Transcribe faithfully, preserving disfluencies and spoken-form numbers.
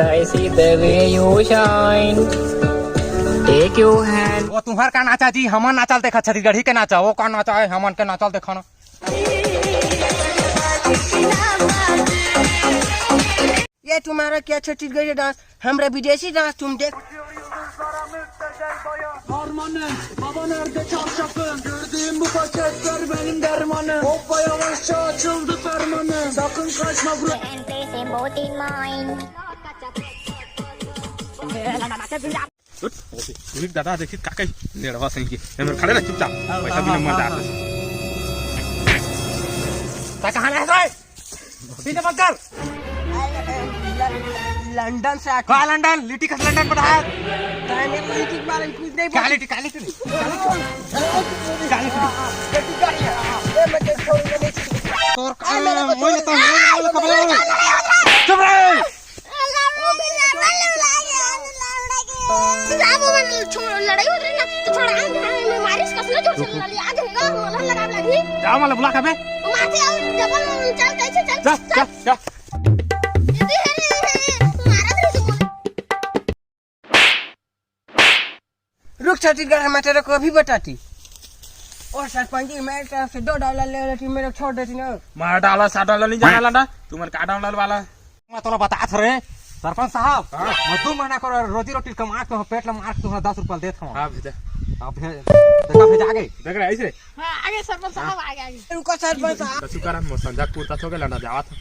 I see the way you shine. Take your hand. वो तुम्हार का नाचा जी, हमन नाचल देखा, छत्तीसगढ़ी के नाचा, वो का नाचा है, हमन के नाचल देखा ना। ये तुम्हारा क्या छत्तीसगढ़ी डांस, हमरा विदेशी डांस तुम देख। Permanent, baba nerede çarşafın? Gördüğüm bu paketler benim dermanım. Hoppa yavaşça açıldı fermanım. Sakın kaçma bro. उठ, उठ, दादा, देखी का कही? नेड़वा सही के। एमर खड़े रह चुपचाप। पैसा भी नंबर डाल। ता कहाँ ले रे? सीधे मत कर। लंदन से आके। कहाँ लंदन? लिट्टी कस लंदन पठाया? ताने को लिट्टी के बारे में कुछ नहीं क्या बोला। लिट्टी, क्या लिट्टी? क्या लिट्टी? क्या लिट्टी? ये मैं तो छोड़ के नहीं छोड़। तोर ए, मेरे को मैं तो, छोड़। मैं तो, मैं तो, चुप रहे। लड़ाई होत रही ना, तो थोड़ा आंग आंग में मारिस कसना जोर से लड़ाई, आ जाएगा, मलहम लगा लगी। जा मला बुला खाबे। मारते आओ, डबल चल, कैसे चल, जा, चल। जा, जा। मारा तो नहीं। रुक छत्तीसगढ़, मैं तेरे को अभी बताती। और सरपंच जी, मेरे तरफ से दो डॉलर ले लेती, मेरे को छोड़ देती ना। मारा डॉलर, सात डॉलर नहीं जाना लाना। तुमन का डॉलर वाला? मैं तोला बतात हरे, सरपंच साहब, हाँ। मैं दू महीना कर रोजी रोटी कमा के पेट ला मार के तुम्हारा दस रुपया देत हूँ। हाँ, भेजा। अब भे-, देखा, भेजा आगे। देख रहे, ऐसे? हाँ, आगे सरपंच साहब, आगे, आगे। रुको सरपंच साहब। कछु कारण मोर संझा कुर्ता छो गेला ना, जावत हूँ।